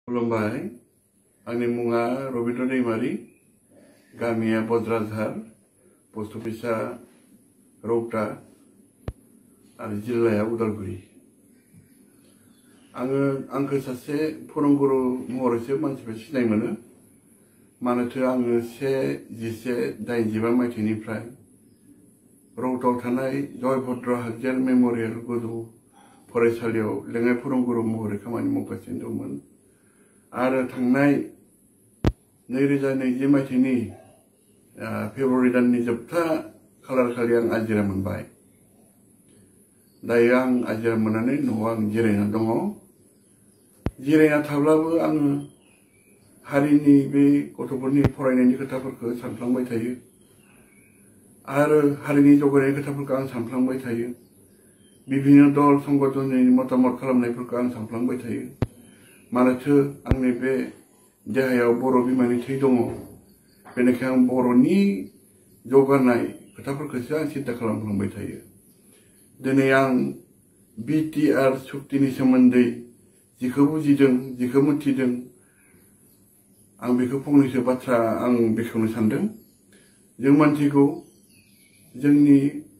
खुलुमबाय आंनि मुङा रबिन्द्र दैमारी गामिया बज्राझार पोस्ट अफिसा रौता आरो जिल्लाया उदालगुरि आंखौ सासे फोरोंगुरु महरैसो मानसिफ्रा सिनाय मोनो मानोथो आङो 1/11/85 मायथाइनिफ्राय रौतायाव थानाय जयभद्र हागजेर मेमरियेल गोजौ फरायसालियाव लेङाइ फोरोंगुरु महरै खामानि मावगासिनो दंमोन आरो थांनाय 2020 मायथाइनि फेब्रुवारि दाननि जोबथा खालारखालि आं आजिरा मोनबाय। दायो आं आजिरा मोननानै न'आव आं जिरायना दङ। जिरायना थाब्लाबो आङो हारिनि बे गथ'फोरनि फरायनायनि खोथाफोरखौ सानफ्लांबाय थायो आरो हारिनि जौगानायनि खोथाफोरखौ आं सानफ्लांबाय थायो। बिभिन्न दल संगठननि मतामत खालामनायफोरखौ आं सानफ्लांबाय थायो। मानोथो आंनि बे देहायाव बर' बिमानि थै दङ। बेनिखायनो आं बर'नि जौगानाय खोथाफोरखौसो आं सिन्था खालामफ्लांबाय थायो। दिनै आं बिटिआर सुक्तिनि सोमोन्दै जिखौ बुजिदों जिखौ मिथिदों आं बेखौ फंनैसो बाथ्रा आं बेखेवनो सानदों। जों मिथिगौ जोंनि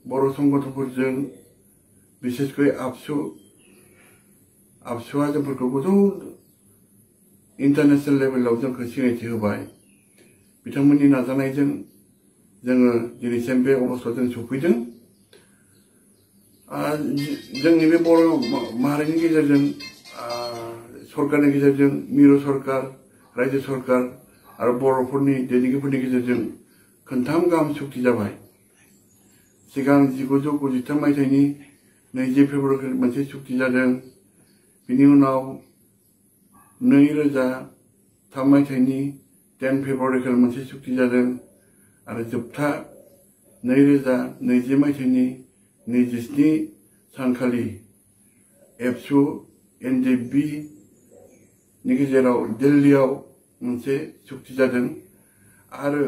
बर' संगठनफोरजों बिसेसकै आबसुआ जोंफोरखौ गोजौ इन्टारनेशनेल लेभेलाव जोंखौ सिनायथि होबाय। बिथांमोननि नाजानायजों जोङो दिनैसिम बे अबस्थायाव जों सफैदों। जोंनि बे बर' माहारिनि गेजेरजों सरकारनि गेजेरजों मिरु सरकार रायजो सरकार आरो बर'फोरनि दैदेनगिरिफोरनि गेजेरजों खोनथाम गाहाम सुक्ति जाबाय। सिगां 1993 मायथाइनि 20 फेब्रुवारि मोनसे सुक्ति जादों। बिनि उनाव 2003 मायथाइनि 10 फेब्रुवारि मोनसे सुक्ति जादों आरो जोबथा 2020 मायथाइनि 27 सानखालि एबसु एनडिएफबि नि गेजेराव दिल्लीयाव मोनसे सुक्ति जादों आरो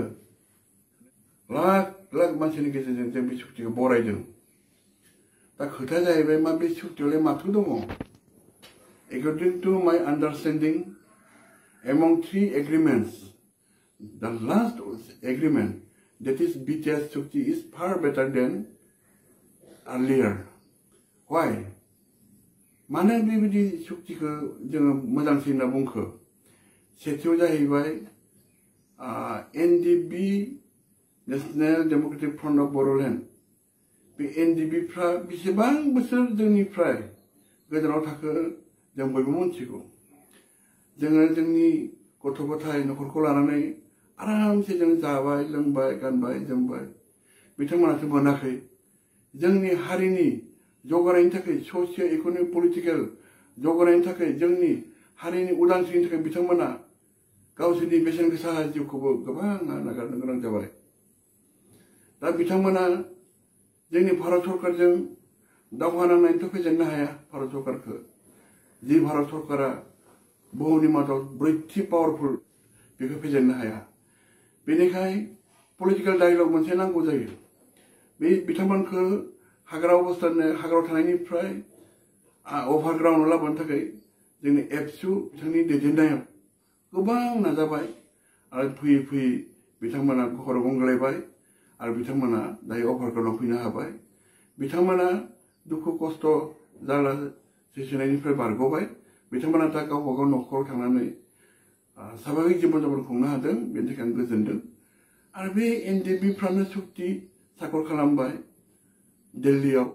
लाख लाख मानसिनि गेजेरजों जों बे सुक्तिखौ बरायदों। दा खोथाया जाहैबाय मा बे सुक्तियावलाय माथो दङ? According to my understanding, among 3 agreements, the last agreement, that is BTS Sukti, is far better than earlier. Why? मानो बेबायदि सुक्तिखौ जोङो मोजांसिन होनना बुंखो? सेथियाव जाहैबाय NDFB national democratic front of Bodoland. बे एनडिएफबिफ्रा बेसेबां बोसोर जोंनिफ्राय गोजानाव थाखो जों बयबो मिथिगौ। जोङो जोंनि गथ' गथाय न'खरखौ लानानै आरामसे जों जाबाय लोंबाय गानबाय जोमबाय। बिथांमोनासो मोनाखै। जोंनि हारिनि जौगानायनि थाखाय ससिय' इक'नमिक पलिटिकेल जौगानायनि थाखाय जोंनि हारिनि उदांस्रिनि थाखाय बिथांमोना गावसोरनि बेसेन गोसा जिउखौबो गोबां नागारनो गोनां जाबाय। दा बिथांमोना जोंनि भारत सरकारजों दावहा नांनानैथ' फेजेननो हाया। भारत सरकारखौ जि भारत सरकारा बुहुमनि मादाव 4थि पावारफुल बेखौ फेजेननो हाया। बेनिखायनो पलिटिकेल डायलग मोनसे नांगौ जायो। बे बिथांमोनखौ हाग्रायाव थानायनिफ्राय अभारग्राउन्डआव लाबोनो थाखाय जोंनि एबसु बिथांनि दैदेननायाव गोबां नाजाबाय आरो फैयै फैयै बिथांमोना खर' गंग्लायबाय आरो बिथांमोना दायो अभारग्राउन्डआव फैनो हाबाय। बिथांमोना दुखु खस्थ' जारला सैसोनायनिफ्राय बारग'बाय। बिथांमोना दा गावबा गाव न'खराव थांनानै स्वाभाबिक जिबन जापन खुंनो हादों। बेनि थाखाय आं गोजोनदों। आरो बे एनडिएफबिफ्रानो सुक्ति साखर खालामबाय दिल्लीयाव।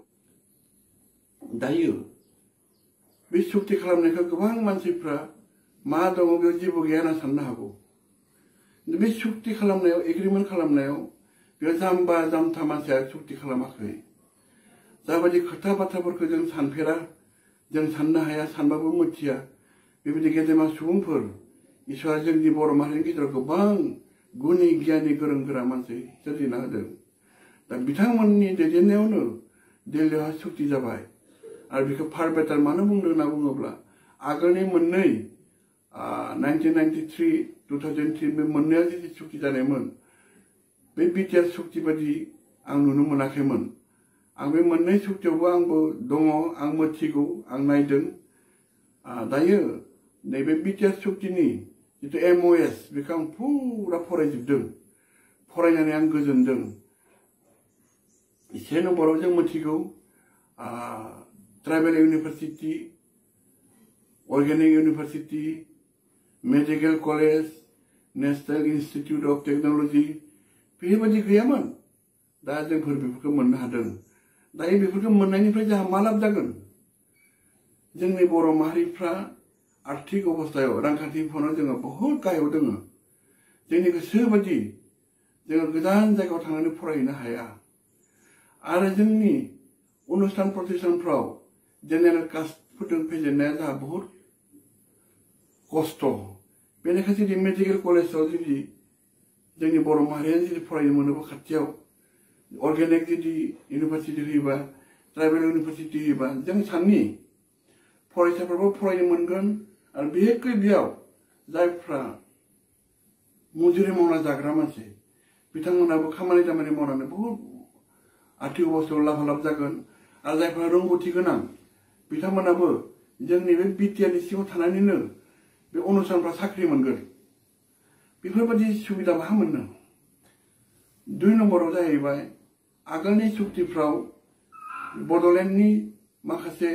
दायो बे सुक्ति खालामनायखौ गोबां मानसिफ्रा मा दङ बेयाव जेबो गैया होनना साननो हागौ। बे सुक्ति खालामनायाव एग्रिमेन्ट खालामनायाव बेयाव जाम्बा जाम्था मानसिया सुक्ति खालामाखै। जाबायदि खोथा बाथ्राफोरखौ जों सानफेरा जों साननो हाया सानबाबो मिथिया बेबायदि गेदेमा सुबुंफोर इसोरा जोंनि बर' माहारिनि गेजेराव गोबां गुनि गियानि गोरों गोरा मानसि सोरजिना होदों। दा बिथांमोननि दैदेननायावनो दिल्लीयावहा सुक्ति जाबाय। आरो बेखौ फार बेटार मानो बुंदों होनना बुङोब्ला आगोलनि मोननै 1993 2003 बे मोननैया जि सुक्ति जानायमोन बे बिटिआर सुक्ति बायदि आं नुनो मोनाखैमोन। आं बे मोननै सुक्तियावबो आंबो दङ। आं मिथिगौ आं नायदों। दायो नैबे बिटिआर सुक्तिनि जितु MOS बेखौ आं फुरा फरायजोबदों फरायनानै आं गोजोनदों से नम्बराव जों मिथिगौ tribal university organic university medical college national institute of technology बेबायदि गैयामोन दा जोंफोर बेफोरखौ मोननो हादों दायो बेफोरखौ मोननायनिफ्राय जोंहा मा लाब जागोन जोंनि बर' माहारिफ्रा आर्थिक अबस्थायाव रांखान्थि बिफानाव जोङो बहुत गाहायाव दङ जोंनि गोसो बायदि जोङो गोजान जायगायाव थांनानै फरायहैनो हाया आरो जोंनि अनुस्थान प्रतिष्ठानफ्राव जेनेरेल कास्टफोरजों फेजेननाया जोंहा बहुत खस्थ' बेनिखायनो जुदि मेडिकेल कलेजाव जुदि जोंनि बर' माहारिया जुदि फरायनो मोनोबा खाथियाव अर्गेनिक जुदि इउनिभारसिटि होयोबा ट्राइबेल इउनिभारसिटि होयोबा जों साननि फरायसाफोरबो फरायनो मोनगोन आरो बिहेखै बेयाव जायफ्रा मजुरि मावना जाग्रा मानसि बिथांमोनाबो खामानि दामानि मावनानै बहुत आर्थिक अबस्थायाव लाभालाब जागोन आरो जायफ्रा रोंगौथि गोनां बिथांमोनाबो जोंनि बे बिटिआरनि सिङाव थानानैनो बे अनुस्थानफ्रा साख्रि मोनगोन बेफोरबायदि सुबिदा मा मोननो 2 नम्बराव जाहैबाय आगोलनि सुक्तिफ्राव बड'लेण्डनि माखासे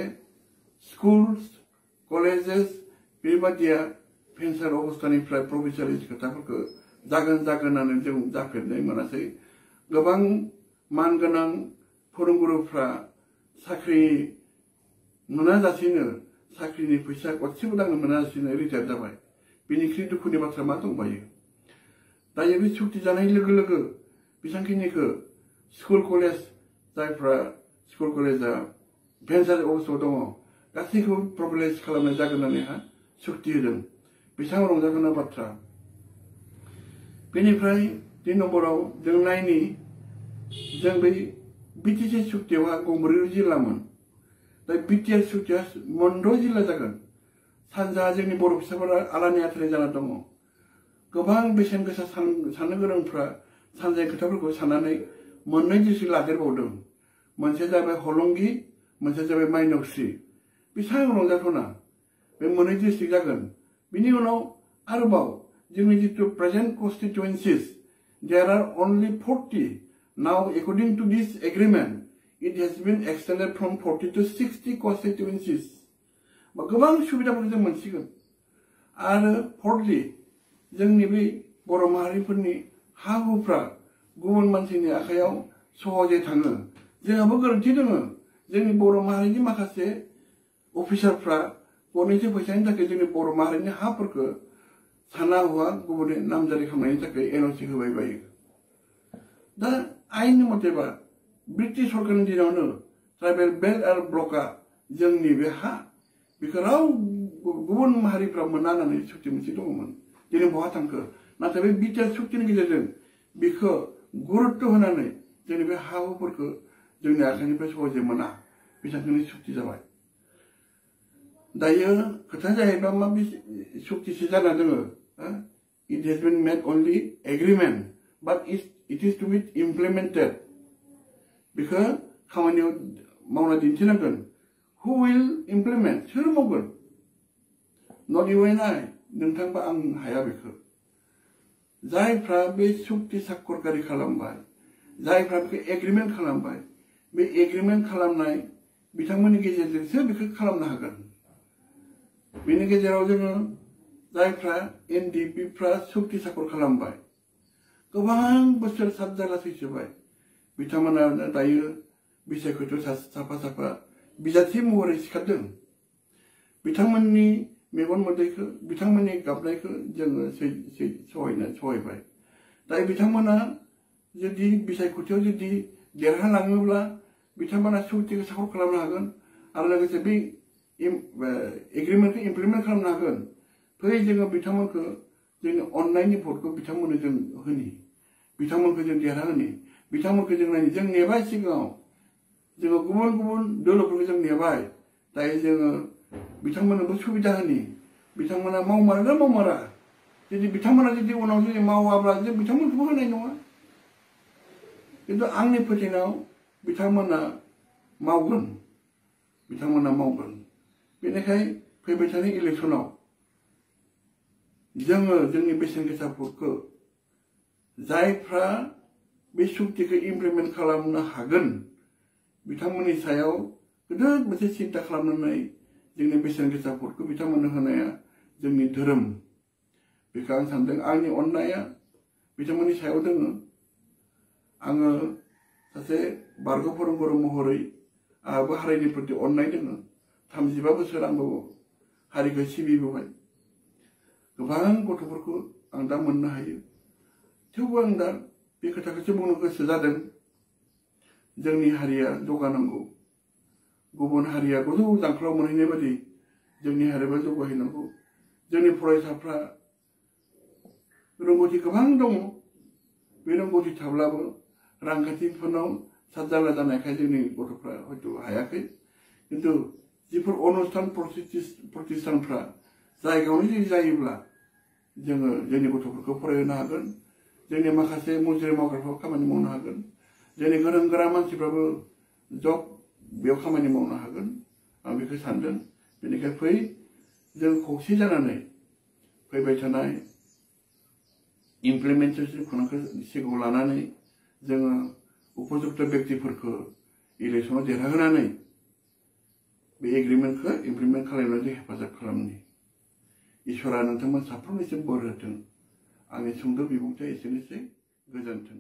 स्कुल्स कलेजेस बेबादिया भेन्सार अबस्थानिफ्राय प्रभिन्सियेल खोथाफोरखौ जागोन होननानै जों जाफेरनाय मोनासै गोबां मानगोनां फोरोंगुरुफ्रा साख्रि मोनाजासेनो साख्रिनि फैसा गरसेबो दांनो मोनाजासेनो रिटायार जाबाय बेनिख्रुइ दुखुनि बाथ्रा मा दंबायो दायो बे सुक्ति जानाय लोगो लोगो बेसांखिनिखौ स्कुल कलेज जायफ्रा स्कुल कलेजा भेन्सार अबस्थायाव दङ गासैखौबो प्रिभिलेज खालामनाय जागोन होननानै सुक्ति होदों बेसेबां रंजागोनां बाथ्रा बेनिफ्राय 3 नम्बराव जों नायनि जों बै बिटिसि सुक्तियावहा गंब्रै जिल्लामोन दा बिटिआर सुक्तिया मोनद' जिल्ला जागोन सानजा जोंनि बर' फिसाफोरा आलानि आथानि जाना दङ गोबां बेसेन गोसा साननो गोरोंफ्रा सानजानि खोथाफोरखौ साननानै मोननै डिस्ट्रिक्ट लादेरबावदों मोनसे जाबाय हलंगि मोनसे जाबाय माइनक्सि बेसेबां रंजाथावना बे मोननै डिस्ट्रिक्ट जागोन बिनि उनाव आरोबाव जोंनि जितु present constituencies there are only 40 now according to this agreement it has been extended from 40 to 60 constituencies गोबां सुबिदाफोरखौ जों मोनसिगोन आरो फर्थलि जोंनि बे बर' माहारिफोरनि हा हुफ्रा गुबुन मानसिनि आखायाव सहजै थाङो जोंहाबो गोरोन्थि दङ जोंनि बर' माहारिनि माखासे अफिसारफ्रा गरनैसो फैसानि थाखाय जोंनि बर' माहारिनि हाफोरखौ साना हुआ गुबुननि नामजारि खालामनायनि थाखाय एनअसि होबाय बायो दा आयेननि मथेबा ब्रिटिश सरकारनि दिनावनो ट्राइबेल बेल्ट आरो ब्लकआ जोंनि बे हा बेखौ राव गुबुन माहारिफ्रा मोना होननानै सुक्ति मोनसे दङमोन दिनै बहा थांखो नाथाय बे बिटिआर सुक्तिनि गेजेरजों बेखौ गुरुत्व होनानै जोंनि बे हा हुफोरखौ जोंनि आखाइनिफ्राय सहजै मोना बेसेबांखिनि सुक्ति जाबाय दायो खोथाया जाहैबाय मा बे सुक्तिसो जाना दङ it has been made only agreement but it is to be implemented बेखौ खामानियाव मावना दिन्थिनांगोन हु विल इमप्लिमेन्ट सोर मावगोन नट इउ एन्ड आइ नोंथांबा आं हाया बेखौ जायफ्रा बे सुक्ति साखरकारि खालामबाय जायफ्रा बेखौ एग्रिमेन्ट खालामबाय बे एग्रिमेन्ट खालामनाय बिथांमोननि गेजेरजोंसो बेखौ खालामनो हागोन बेनि गेजेराव जोङो जायफ्रा एनडिपिफ्रा सुक्ति साखर खालामबाय गोबां बोसोर सात जागा सैसोबाय बिथांमोना दायो बिसायख'थियाव साफा साफा बिजाथि महरै सिखारदों बिथांमोननि मेगन मोदैखौ बिथांमोननि गाबनायखौ जोङो सहायबाय दायो बिथांमोना जुदि बिसायख'थियाव जुदि देरहालाङोब्ला बिथांमोना सुक्तिखौ साखर खालामनो हागोन आरो लोगोसे बे एग्रिमेन्टखौ इमप्लिमेन्ट खालामनो हागोन फै जोङो बिथांमोनखौ जोंनि अननायनि भटखौ बिथांमोननो जों होनि बिथांमोनखौ जों देरहाहोनि बिथांमोनखौ जों नायनि जों नेबाय सिगाङाव जोङो गुबुन गुबुन दोलोफोरखौ जों नेबाय दायो जोङो बिथांमोननोबो सुबिदा होनि बिथांमोना मावमारा ना मावमारा जुदि बिथांमोना जुदि उनाव जुदि मावाब्ला जों बिथांमोनखौबो होनाय नङा खिन्थु आंनि फोथायनायाव बिथांमोना मावगोन बेनिखाय फैबाय थानाय इलेक्सनाव जोङो जोंनि बेसेन गोसा भटखौ जायफ्रा बे सुक्तिखौ इमप्लिमेन्ट खालामनो हागोन बिथांमोननि सायाव गिदिर मोनसे सिन्ता खालामनानै जोंनि बेसेन गोसा भटखौ बिथांमोननो होनाया जोंनि धोरोम। बेखौ आं सानदों आंनि अननाया बिथांमोननि सायाव दोङो। आङो सासे बारग' फोरोंगुरु महरै आंहाबो हारिनि प्रति अननाय दोङो। 35 बोसोर आंबो हारिखौ सिबिबोबाय। गोबां गथ'फोरखौ आं दा मोननो हायो। थेवबो आं दा बे खोथाखौसो बुंनो गोसो जादों। जोंनि हारिया जौगानांगौ। गुबुन हारिया गोजौ जांख्लायाव मोनहैनाय बायदि जोंनि हारियाबो जौगाहैनांगौ। जोंनि फरायसाफ्रा रोंगौथि गोबां दङ। बे रोंगौथि थाब्लाबो रांखान्थि बिफानाव सातजाला जानायखाय जोंनि गथ'फ्रा हयथ' हायाखै। किन्तु जिफोर अनुस्थान प्रतिष्ठानफ्रा जायगायावनो जुदि जायोब्ला जोङो जोंनि गथ'फोरखौ फरायहोनो हागोन। जोंनि माखासे मजुरि मावग्राफ्राबो खामानि मावनो हागोन। जोंनि गोरों गोरा मानसिफ्राबो जब बेयाव खामानि मावनो हागोन। आं बेखौ सानदों। बेनिखायनो फै जों खौसे जानानै फैबाय थानाय इमप्लिमेन्टेसन खुंनायखौ सिगाङाव लानानै जोङो उपजुक्त बेक्तिफोरखौ इलेक्सनाव देरहाहोनानै बे एग्रिमेन्टखौ इमप्लिमेन्ट खालामनायाव जों हेफाजाब खालामनि। इसोरा नोंथांमोन साफ्रोमनिसिम बोर होथों। आंनि सुंद' बिबुंथिया एसेनोसै। गोजोन्थों।